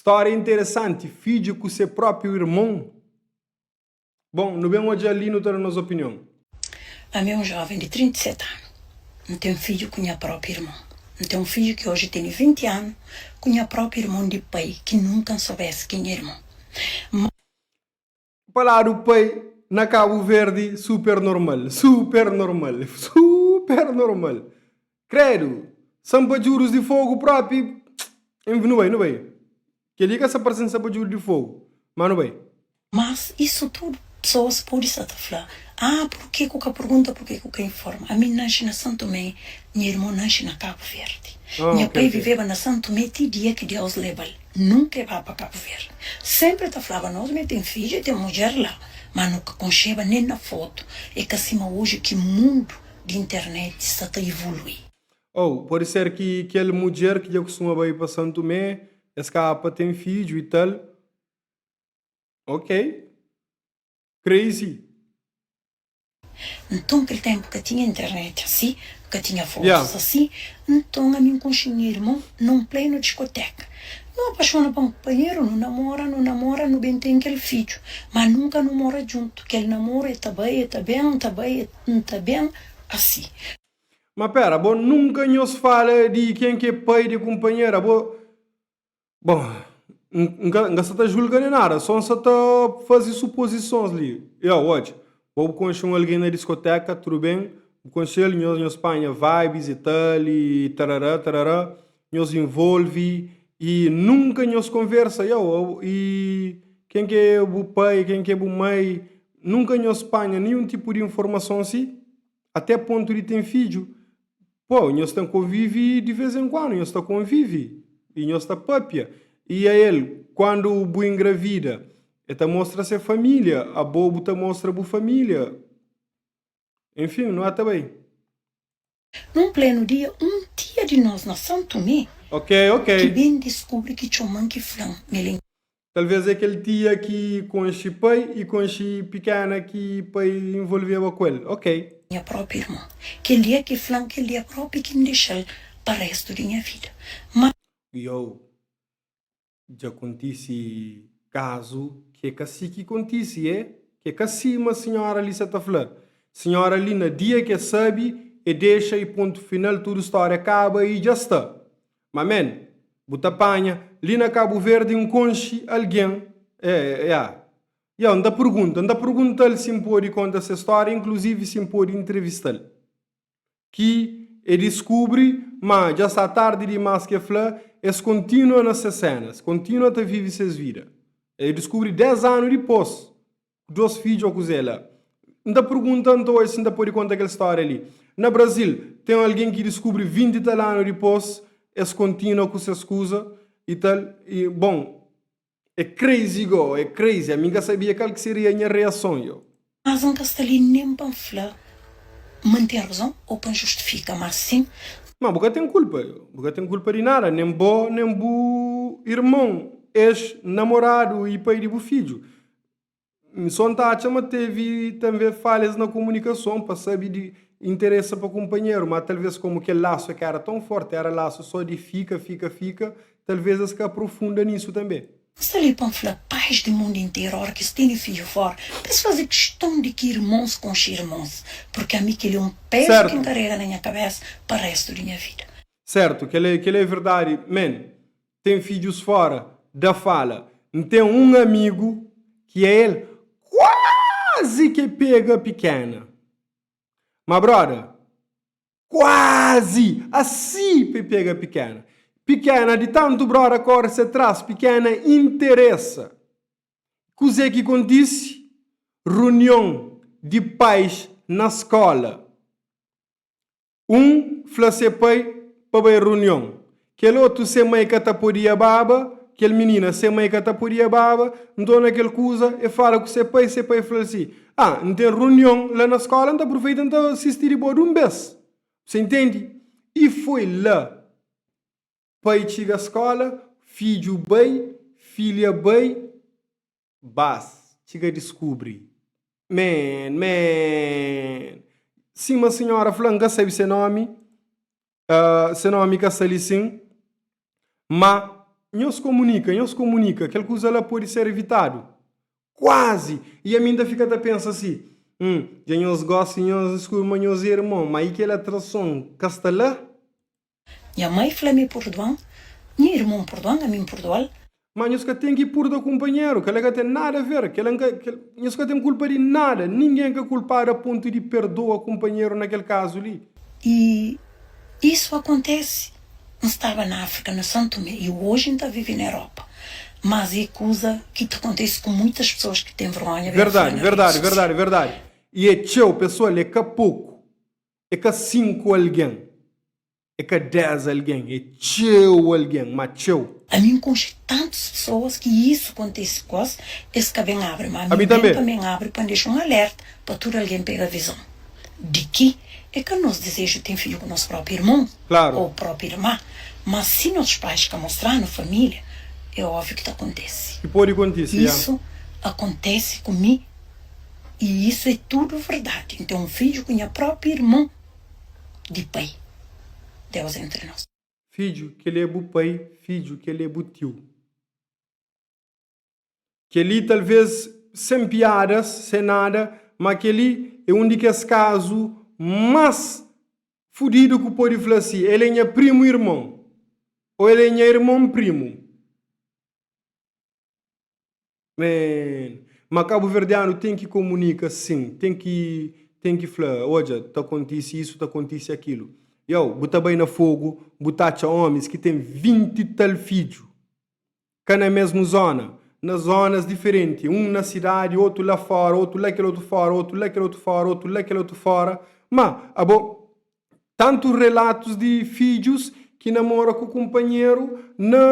Stória interesanti, fidju ku se própiu irmon. Bon, nu ben odja li nu ta da nos opinion. Ami é un jóven di 37 anu. N ten fidju ku nha própi irmon. N ten un fidju ki oji tene 20 anu ku nha própi irmon di pai ki nunka N sobese ki é nha irmon. Má. Pa ladu pai na Kabu Verdi super normal, super normal, super normal. Credo! Sampadjurus di fogu propi. Nu bai, nu bai. Kel-li ka sta parse-m sampadjuru di fogu, má nu bai. Mas isu tudu pesoas pode sta ta fla, Ah, purke ku ka pergunta, purke ku ka informa? Ami N nasce na San Tomé, nha irmon nasce na Kabu Verdi. Ah, Nha ok, pai ok. viveba na San Tomé ti dia ki Deus leba-l. Nunka e ba pa Kabu Verdi. Senpri e ta flaba nos ma e ten fidju, e ten mudjer la. Ma nu ka konxeba nen na fotu. E ka sima oji ki mundu di internet sta ta ivolui. Ou, pode ser ki kel mudjer ki dja kustuma bai pa San Tomé, es kaba pa ten fidju i tal. Ok. Crazy. Nton kel tenpu ka tinha internet asi, ka tinha Yeah. fotus asi, nton ami N konxe nha irmon na un plenu diskoteka. Nu apaxona pa un kunpanheru, nu namora, nu namora, nu ben ten kel fidju, ma nunka nu mora djuntu. Kel namoru e ta bai, e ta ben, N ta bai, N ta ben, asi. Ma pera, bo nunka nhos fala di ken ki é pai di kunpanheru, abo Bon, N ka, N ka sa ta julga nen nada, sô N sa ta faze supozisons li. Yo, odja, bo bu konxe un algen na diskoteka, tudu ben, bu konxe-l, nhos, nhos panha vibes i tal, i tarará, tarará, nhos involve i nunka nhos konversa, yo, i ken ki é bu pai, ken ki é bu mai, nunka nhos panha ninhun tipu di informason si, até pontu di ten fidju. Pô, nhos ta konvive di vês en kuandu, nhos ta konvive i nhos ta pâpia. I ael, kuandu bu ingravida, el ta mostra se família, abo bu ta mostra bu família. Enfin, nu ata bai. Num plenu dia, un tia di nos na San Tumé Ok, ok. ki ben diskubri ki txoman ki fla-m ma el é. Talvês é kel tia ki konxe pai i konxe pikena ki pai involveba ku el. Ok. Nha própi irmon. Kel dia ki fla-m kel dia própi ki N dexa-l pa réstu di nha vida. Má. Yo, dja kontise kazu ki é ka si ki kontise, é? Ki é ka sima sinhora li sa ta fla. Sinhora li na dia ki é sabe, é dexa i pontu final, tudu stória kaba i dja sta. Ma man, bu ta panha li na Kabu Verdi N konxi algen eh ya Ya, N ta pergunta, N ta pergunta-l si N pode konta se stória inkluzivi si N pode intrevista-l Ki e diskubri ma dja sta tardi dimás ki e fla es kontinua na ses sénas, kontinua ta vive ses vida E diskubri 10 anu dipôs Ku dos fidju ô kuzê la. N ta pergunta, N ta odja si N ta pode konta kel stória li. Na Brazil, ten algen ki diskubri 20 i tal anu dipôs, es kontinua ku ses kuza i tal. I, bon, é crazy go, é crazy. Ami N ka sabia kal ki seria nha reason, yo. Mas N ka sta li nen pa N fla ma N ten razon ô pa N justifika, má sin. Ma bu ka ten kulpa, yo. Bu ka ten kulpa di nada, nen bo, nen bu irmon, ex-namoradu i pai di bu fidju. N sô N ta atxa ma tevi tanbê falhas na komunikason pa sabe di interesa pa kunpanheru, má talvês komu kel lasu é ka éra ton fórti, éra lasu sô di fika, fika, fika, talvês es ka aprofunda nisu tanbê. N sta li pa N fla pais di mundu interu, óra ki es tene fidju fóra, pa es faze kiston di ki irmons konxe irmons, purki ami kel-li é un pézu ki N Sértu. karega na nha kabésa pa réstu di nha vida. Sértu, kel-li é verdadi. Man, ten fidjus fora da fala N ten un amigu ki é el kuazi ke pega pikena ma broda kuazi asi pe pega pikena pikena di tantu broda kore se tras pikena interesa kuze ki kontisi runion di pais na skola. Un fla se pai pa bai runion, kel otu se mai ka ta podia baba, kel minina se mai ka ta podia baba, nton na kel kuza e fala ku se pai, se pai fla-l si, Ah, N ten runion la na skola, N ta apruveita N ta sisti di bo dun bes. Bu sa intendi? I foi la. Pai txiga skola, fidju bai, filha bai. Bas txiga diskubri. Man, man. Sima sinhora fla, N ka sabe se nomi, se nomi ka sta li sin, ma. nhos komunika, nhos komunika, kel kuza la pode ser ivitadu. Kuazi! I ami N ta fika ta pensa si, Hum, dja nhos gosi nhos diskubri ma nhos é irmon, má i kel atrason ka sta la? Nha mai fla mi purdua-m, nha irmon purdua-m, ami N purdua-l. Má nhos ka ten ki purda kunpanheru, kel-la ka ten nada a ver, kel-la N ka, kel, nhos ka ten kulpa di nada, ningen ka kulpadu a pontu di perdoa kunpanheru na kel kazu li. I isu akontese, N staba na Áfrika, na São Tomé, i oji N ta vive na Europa. Mas é kuza ki ta kontese ku muitas pesoas ki ten vergonha ben fla Verdadi, na redi verdadi, sosial. verdadi, verdadi. I é txeu, pesoal, é ka poku, é ka 5 algen. É ka 10 algen, é txeu algen, má txeu. Ami N konxe tantus pesoas ki isu kontise ku es, es ka ben abri, má ami Ami N ben tanbê. pa ben abri pa N dexa un alerta pa tudu algen pega vizon di ki é ka nos dizeju ten fidju ku nos própi irmon Klaru. ô própi irma, má si nos pais ka mostra-nu família, é óbviu ki ta kontise. Ki pode kontise, ya. Isu akontese ku mi i isu é tudu verdadi. N ten un fidju ku nha própi irmon. di pai. Deus entri nos. Fidju, kel-li é bu pai, fidju, kel-li é bu tiu. Kel-li talvês sen piadas, sen nada, má kel-li é un di kes kazu más fudidu ku pode fla si, el é nha primu irmon ô el é nha irmon primu. Man, ma kabuverdianu ten ki komunika sin, ten ki ten ki fla, odja, ta kontise isu, ta kontise akilu. Yow, bu ta bai na Fogu, bu ta atxa omis ki ten 20 i tal fidju, ka na mesmu zona, na zonas diferenti, un na sidadi, otu la fora, otu la kel otu fora, otu la kel otu fora, otu la kel otu fora. Ma abo, tantu relatus di fidjus ki namora ku kunpanheru na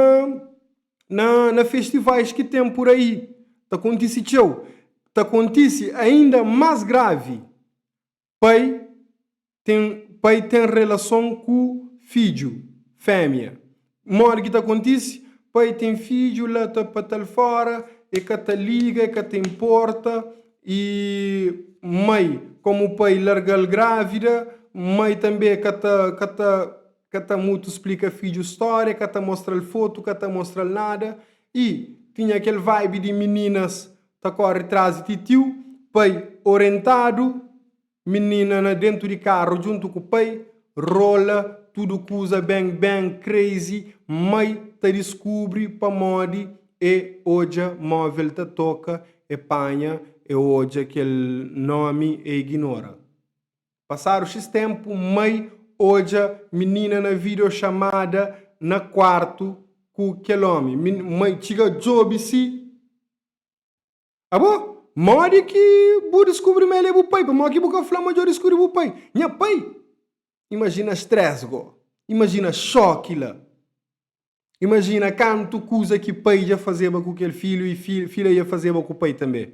na na festivais ki ten pur aí, ta kontise txeu. Ta kontise ainda más gravi, pai ten pai ten relason ku fidju fémia. Modi ki ta kontise? Pai ten fidju la ta pa tal fora, e ka ta liga, e ka ta inporta, i mai, komu pai larga-l grávida, mai tanbe ka ta ka ta ka ta mutu splika fidju stória, ka ta mostra-l fotu, ka ta mostra-l nada. I tinha kel vibe di mininas ta kóre tras di titiu, pai orentadu, minina na dentu di karu djuntu ku pai, rola tudu kuza bang bang crazy, mai ta diskubri pamodi e odja móvel ta toka, e panha, e odja kel nómi e iginora. Pasadu xis ténpu, mai odja minina na videochamada na kuartu ku kel ómi. Mai txiga djobe si. Abo, modi ki bu diskubri ma el é bu pai? Pamodi ki bu ka fla ma dja bu diskubri bu pai? Nha pai? Imajina stress go. Imajina xoki la. Imajina kantu kuza ki pai dja fazeba ku kel filhu i filha dja fazeba ku pai tanbê.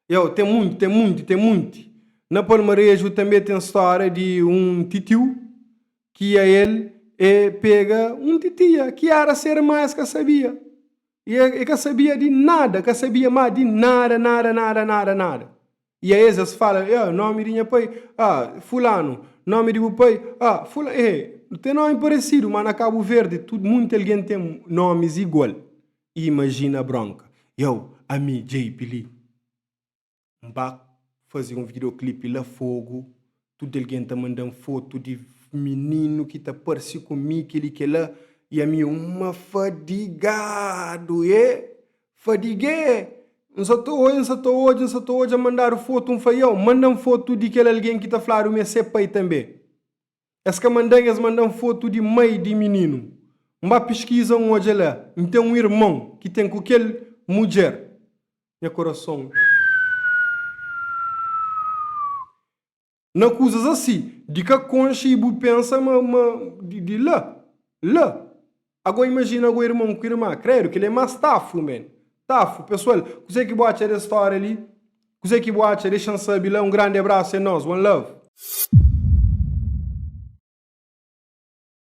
Yo, ten munti, ten munti, ten munti. Na Palmareju tanbe ten stória di un titiu ki a el e pega un titia ki éra se irma es ka sabia. I e ka sabia di nada, ka sabia ma di nada, nada, nada, nada, nada. I a es es fala, eh, nomi di nha pai, ah, fulanu, nomi di bu pai, ah, fula, eh, ten nomi paresidu, ma na Kabu Verdi tudu munti algen ten nomis igual. Imajina bronka. Yow, ami JP li. N ba faze un videoclip la Fogo, tudu algen ta manda-m fotu di mininu ki ta parse ku mi, kel-li kel-la, i ami uma fadigadu, e! Fadigê! N sa ta odja, N sa ta odja, N sa ta odja, mandadu fotu, N fla, yow, manda-m fotu di kel algen ki ta fladu ma é se pai tanbe. Es ka manda-m, es manda-m fotu di mai di mininu. N ba piskiza, N odja la, N ten un irmon ki ten ku kel mudjer. Nha korason. Na kuzas asi, di ka konxe i bu pensa ma, ma, di, di la, la. Ago imajina ago irmon ku irma, kredu, kel-li é más tafu, man. Tafu. Pesoal, kuzê ki bu atxa des stória li? Kuzê ki bu atxa? Dexa-m sabe la. Un grandi abrasu, é nos. One love.